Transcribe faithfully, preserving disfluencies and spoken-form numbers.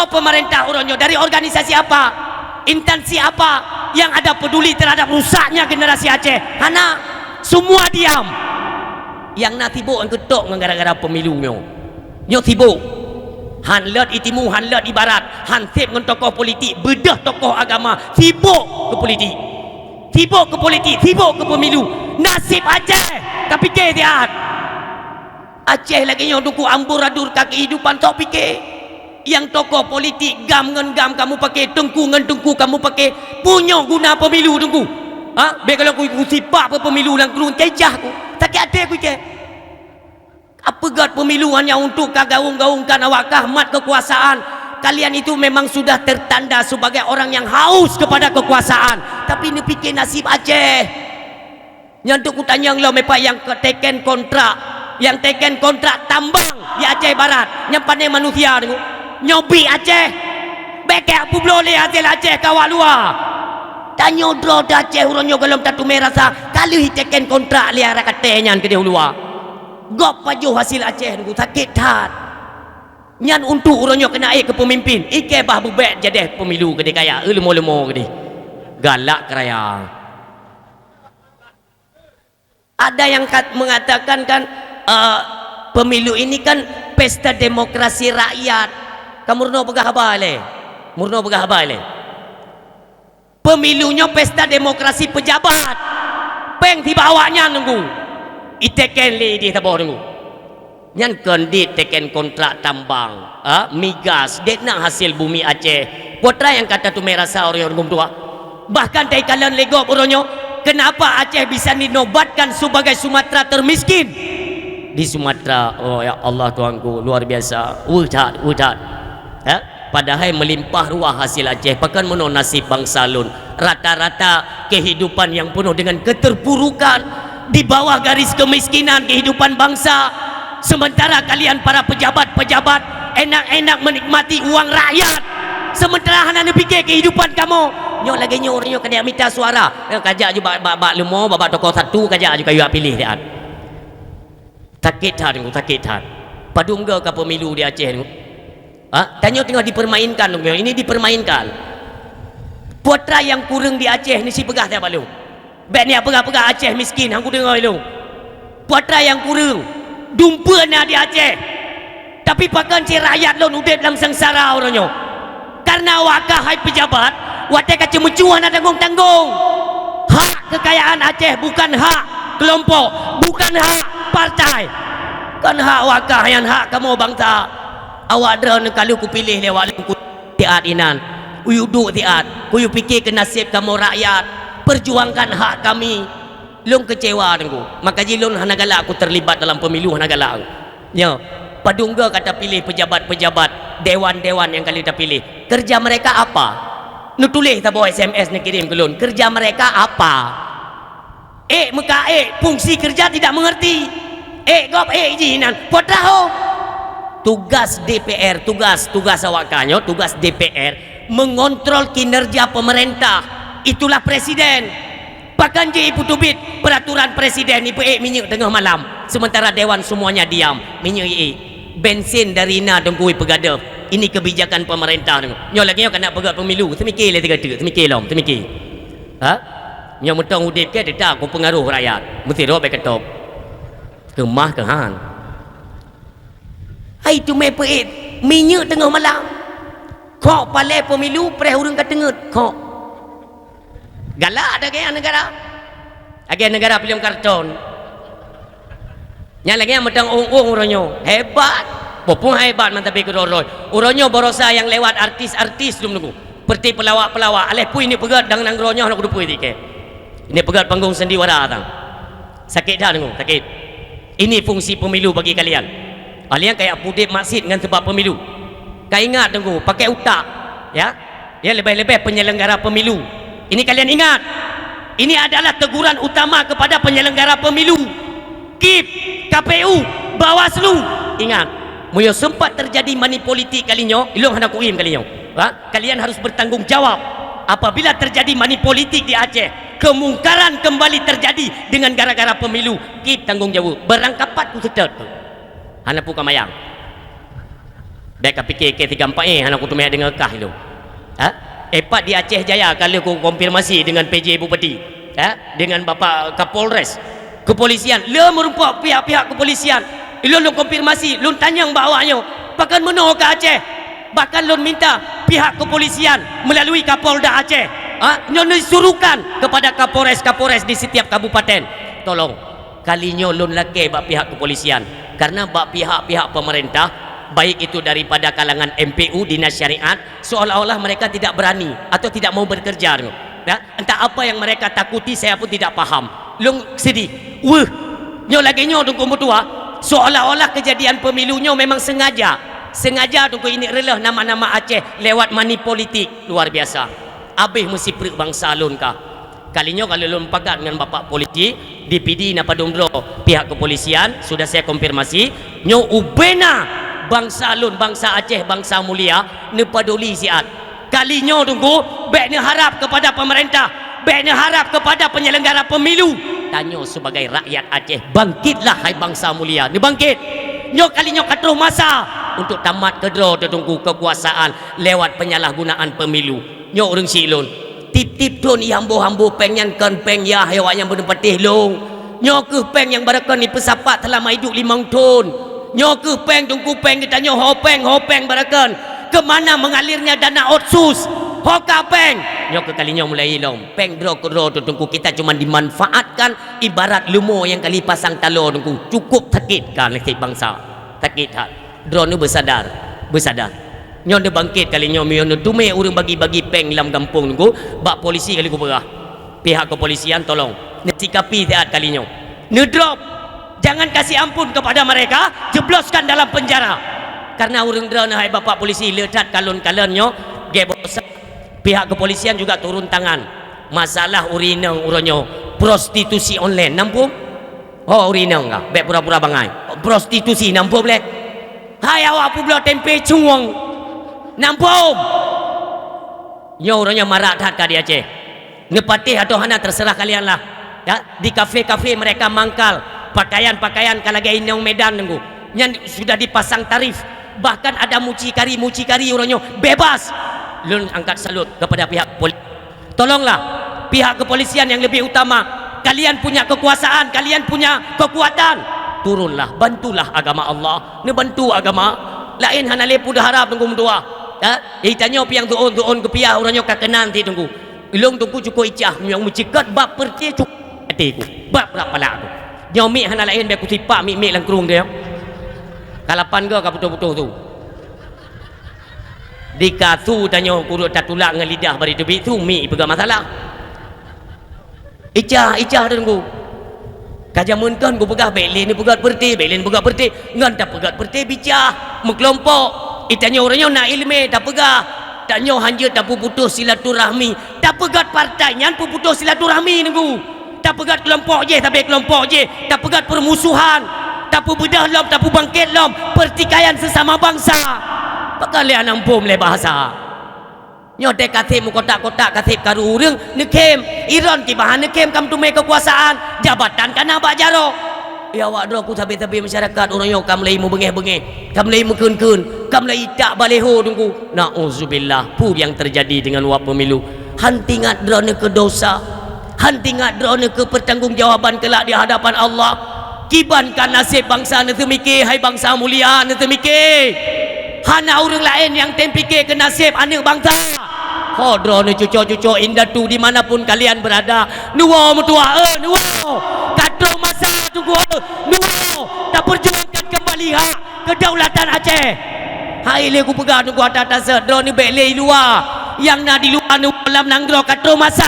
Pemerintah uroe nyoe dari organisasi apa? Instansi apa yang ada peduli terhadap rusaknya generasi Aceh? Hana, semua diam. Nyang na sibok ngon keutok ngon gara-gara pemilu nyoe. Nyoe sibok. Han lôt i timu, han lôt i barat, han seb ngon tokoh politik, beudôh tokoh agama, sibok keu politik. Sibok keu politik, sibok keu pemilu. Naseb Aceh, ka pike siat. Aceh lagèe nyoe teungku, amburadur ka keuhidupan, sok pike. Nyang tokoh politik gam ngon gam kamoe pake, teungku ngon teungku kamoe pake, peue nyoe guna pemilu teungku? Ha? Bèk kalon ku, ku sipak pemilu lam krueng, cecah ku. Sakét até ku ikei. Peugöt pemilu hanya untuk ka gaung-gaungkan awak kah mat kekuasaan. Kalian itu memang sudah tertanda sebagai orang yang haus kepada kekuasaan. Tapi neupike nasib Aceh. Nyan teuk kutanyong lom, meupah nyang teken kontrak, nyang teken kontrak tambang di Aceh Barat, nyang pané manusia teungku. Nyoe bit Aceh. Bèk keu peubloe lé hasil Aceh keu awak luwa. Tanyoe droe di Aceh uroe nyoe gohlom tateumé rasa, ka lheueh teken kontrak lé Arab Katée nyan keudeh u luwa. Gob pajoh hasil Aceh teungku, sakét that. Nyan untuk uroe nyoe keuneuk ék keu peumimpin, ikei bah beubèk jadeh pemilu keudeh kaya, eu leumo-leumo keudeh. Galak keuraya. Ada yang kat-, mengatakan kan, eh, pemilu ini kan pesta demokrasi rakyat. Ka meurunoe peugah haba lé. Meurunoe peugah haba lé. Pemilu nyoe pesta demokrasi pejabat. Péng sibak awaknyan teungku. Iteken lé idéh saboh teungku. Nyan kon dit teken kontrak tambang, ha, migas, dit na hasil bumi Aceh. Peue teuma nyang ka tateumé rasa ureuëng nyang geumeudua. Bahkan taikalon lé gob uroe nyoe, kenapa Aceh bisa dinobatkan sebagai Sumatera termiskin? Di Sumatera, oh ya Allah Tuhanku, luar biasa. Weueh that, weueh that. Ya, padahai meulimpah ruah hasil Aceh, pakon meunoe nasib bansa lôn. Rata-rata kehidupan yang penuh dengan keterpurukan, di bawah garis kemiskinan kehidupan bangsa. Sementara kalian para pejabat-pejabat enak-enak menikmati uang rakyat. Sementara hana neupike kehidupan kamoe. Nyoe lagèe nyoe, nyoe keuneuk mita suara. Nyoe kajak ju bak, bak, bak leumo, bak, bak toko satu, kajak ju kayue piléh siat. Sakét that, sakét that. Padum goe ka pemilu di Aceh nyoe. Ha? Tanyoe teungoh dipermainkan, ini dipermainkan. Peue teuma nyang kureueng di Aceh ni sipeugah teuh bak lôn. Bèk neujak peugah-peugah Aceh miskin, han kudeungoe lôn. Peue teuma nyang kureueng, dumpeue na di Aceh. Tapi pakon cit rakyat lôn udeb lam seungsara uroe nyoe. Karena awak kah hai pejabat, watèe ka ceumeucue hana tanggong-tanggong. Hak kekayaan Aceh bukan hak kelompok, bukan hak partai. Kon hak awak kah, nyan hak kamoe bansa. Awak droeneuh ka lheueh kupiléh lé awak lôn ku-, siat inan. Kuyue duek siat, kuyue pike keu naseb kamoe rakyat. Perjuangkan hak kami. Lôn kecewa teungku. Maka jih lôn hana galak ku terlibat dalam pemilu, hana galak. Nyoe, padum goe ka tapiléh pejabat-pejabat, dewan-dewan nyang ka lheueh tapiléh. Kerja mereka apa? Neutuléh saboh S M S neukirém keu lôn. Kerja mereka apa? Ék meuka ék, fungsi kerja tidak mengerti. Ék gob ék jih inan, peue teuma ho. Tugas D P R, tugas, tugas awak kah nyoe, tugas D P R mengontrol kinerja pemerintah. Itulah presiden. Pakon jih ipeuteubiet peraturan presiden ipeuék minyeuk teungoh malam, sementara dewan semuanya diam, minyeuk iék. Bensin dari na teungku ipeugadôh. Ini kebijakan pemerintah teungku. Nyoe lagèe nyoe ka na peugah pemilu, seumike lé sigoe teuk, seumike lom, seumike. Ha? Nyoe mantong udeb keu teutab ku peungaroh rakyat. Meusidroe bèk keutôb. Keumah keuhan. Hai teumé peuék minyeuk teungoh malam. Khok palée pemilu preh ureuëng ka teungeut. Khok. Galak lagèe nyan neugara. Lagèe neugara filem karton. Nyan lagèe nyan mantong ong-ong uroe nyoe. Hebat. Boh pun hebat mantong pih keudroe-droe. Uroe nyoe baroesa nyang lewat artis-artis dum nunggu. Seperti pelawak-pelawak. Aléh pui ni peugét dang nanggroe nyoe hana kuteupeu sikét. Ini peugét panggung sandiwara tang. Sakét that nunggu, sakét. Ini fungsi pemilu bagi kalian. Kalian kayak pudeb maksud ngan sebab pemilu. Ka ingat nunggu, pakai utak. Ya. Ya, lebih-lebih penyelenggara pemilu. Ini kalian ingat. Ini adalah teguran utama kepada penyelenggara pemilu. KIP, K P U, Bawaslu. Ingat, meunyoe sempat terjadi money politik kali nyoe, ilong hana kuim kali nyoe. Ha? Kalian harus bertanggung jawab. Apabila terjadi money politik di Aceh, kemungkaran kembali terjadi dengan gara-gara pemilu. KIP tanggung jawab. Barangkapat ku seutôt. Hana puka mayang. Ka pike ke tiga empat, eh, hana kuteumé deungoe kah ilôn. Ha? Epat di Aceh Jaya ka lheueh kukonfirmasi dengan P J Bupati, ha? Dengan Bapak Kapolres. Kepolisian, le meurumpok pihak-pihak kepolisian. Ilôn lôn konfirmasi, lôn tanyong bak awaknyoe, pakon meunoe ka Aceh? Bahkan lôn minta pihak kepolisian melalui Kapolda Aceh, ha? Nyoe disuruhkan kepada Kapolres-Kapolres di setiap kabupaten. Tolong, kali nyoe lôn lakée bak pihak kepolisian, karena bak pihak-pihak pemerintah, baik itu daripada kalangan M P U, Dinas Syariat, seolah-olah mereka tidak berani atau tidak mau bekerja. Ya, entah apa yang mereka takuti, saya pun tidak paham. Lôn sedih. Weueh, nyoe lagée nyoe Teungku meutuah, seolah-olah kejadian pemilu nyoe memang sengaja. Sengaja Teungku ini reuloh nama-nama Aceh lewat money politik luar biasa. Abéh meusipreuk bansa lôn ka. Kali nyoe ka lôn pakat ngon Bapak Polisi, D P D na padum droe pihak kepolisian, sudah saya konfirmasi, nyoe ubena bansa lôn, bansa Aceh, bansa mulia, neupaduli siat. Kali nyoe Teungku, bék neuharap kepada pemerintah, bék neuharap kepada penyelenggara pemilu. Tanyoe sebagai rakyat Aceh, bangkitlah hai bansa mulia, neubangkit. Nyoe kali nyoe ka troh masa untuk tamat keudroe Teungku kekuasaan lewat penyalahgunaan pemilu. Nyoe ureuëng syiek lôn, tieb-tieb thon ihambo-hambo péng nyan kon péng yah awaknyan beuneupatéh lôn. Nyoe kheueh péng nyang barokon ipeusapat seulama iduek limong thon. Nyoe kheueh péng Teungku, péng geutanyoe ho péng, ho péng barokon. Ke mana mengalirnya dana otsus? Ho ka péng. Nyoe kheueh kali nyoe mulai lom. Péng droe keudroe Teungku, kita cuma dimanfaatkan ibarat leumo nyang ka lheueh pasang taloe Teungku. Cukup sakét ka naseb bansa. Sakét that. Droeneuh beusadar, beusadar. Nyoe neubangkét kali nyoe, meunyoe neuteumé ureuëng bagi-bagi péng lam gampông Teungku, bak polisi kali kupeugah. Pihak kepolisian tolong neusikapi siat kali nyoe. Neudrop. Jangan kasih ampun kepada mereka, jebloskan dalam penjara. Karena ureuëng droeneuh hai Bapak Polisi le that kalon-kalon nyoe, gét boh sa-, pihak kepolisian juga turun tangan. Masalah ureuëng inong uroe nyoe prostitusi online, na muphom? Ho ureuëng inong ka, bék pura-pura bangai. Prostitusi, na muphom lé? Hai awak peubloe tempe cueng, na muphom? Nyoe uroe nyoe marak that ka di Aceh. Neupatéh atau hana, terserah kalian lah. Ya, di kafe-kafe mereka mangkal pakaian-pakaian ka lagée inong Medan Teungku. Nyan sudah dipasang tarif. Bahkan ada mucikari-mucikari uroe nyoe bebas. Lôn angkat salut kepada pihak poli-, Tolonglah pihak kepolisian yang lebih utama. Kalian punya kekuasaan, kalian punya kekuatan. Turunlah, bantulah agama Allah. Neubantu agama. Laén hana lé peue harab Teungku meutuah. Ya, eh, tanyoe piang tuon-tuon keupiah uroe nyoe ka keunan ti Teungku. Ilôn Teungku cukôp icah, nyang meucikot bab peureuté cukôp até ku. Bab brat palak ku. Nyoe miek hana laén bék kusipak miek-miek lam krueng tu. Kalapan goe ka putôh-putôh tu. Di kasu tanyoe kureueng tatulak ngon lidah bari teubiet su miek ipeugah masalah. Icah, icah Teungku. Ka jameun kon kupeugah bék lé neupeugét peureuté, bék lé neupeugét peureuté. Ngon tapeugét peureuté bicah, meukelompok. Itanyoe uroe nyoe na iéleumé tapeugah. Tanyoe hanjeuet tapeuputoh silaturahmi. Tapeugét partai nyan peuputoh silaturahmi Teungku. Tapeugét keulompok jih, sabe keulompok jih, tapeugét peurmusuhan, tapeubeudoh lom, tapeubangkét lom peurtikaian seusama bansa. Pakon lé hana muphom lé bahasa. Nyoe teuh kaseb meukotak-kotak, kaseb karu ureuëng neukhém, iron kiban neukhém ka meuteumé keukuasaan, jabatan ka na bak jaroe. Ya awak droe ku sabe-sabe masyarakat uroe nyoe ka mulai meubeungéh-beungéh, ka mulai meukheun-kheun, ka mulai itak baleho Teungku. Nauzubillah, peue nyang teujadi deungon wak pemilu? Han teuingat droeneuh keu dosa. Han teuingat droeneuh keu peutanggongjawaban keulak di hadapan Allah. Kiban ka naseb bansa neuteumike, hai bansa mulia, neuteumike. Hana ureuëng laén nyang tem pike keu naseb aneuëk bansa. Ho droeneuh cuco-cuco indatu di mana pun kalian berada, neuwoe meutuah, eh, neuwoe. Ka troh masa Teungku, eh, neuwoe. Tapeurjuangkan keumbali hak kedaulatan Aceh. Hai lé kupeugah Teungku ata taseut, droeneuh bék lé i luwa. Nyang na di luwa neuwoe lam nanggroe ka troh masa.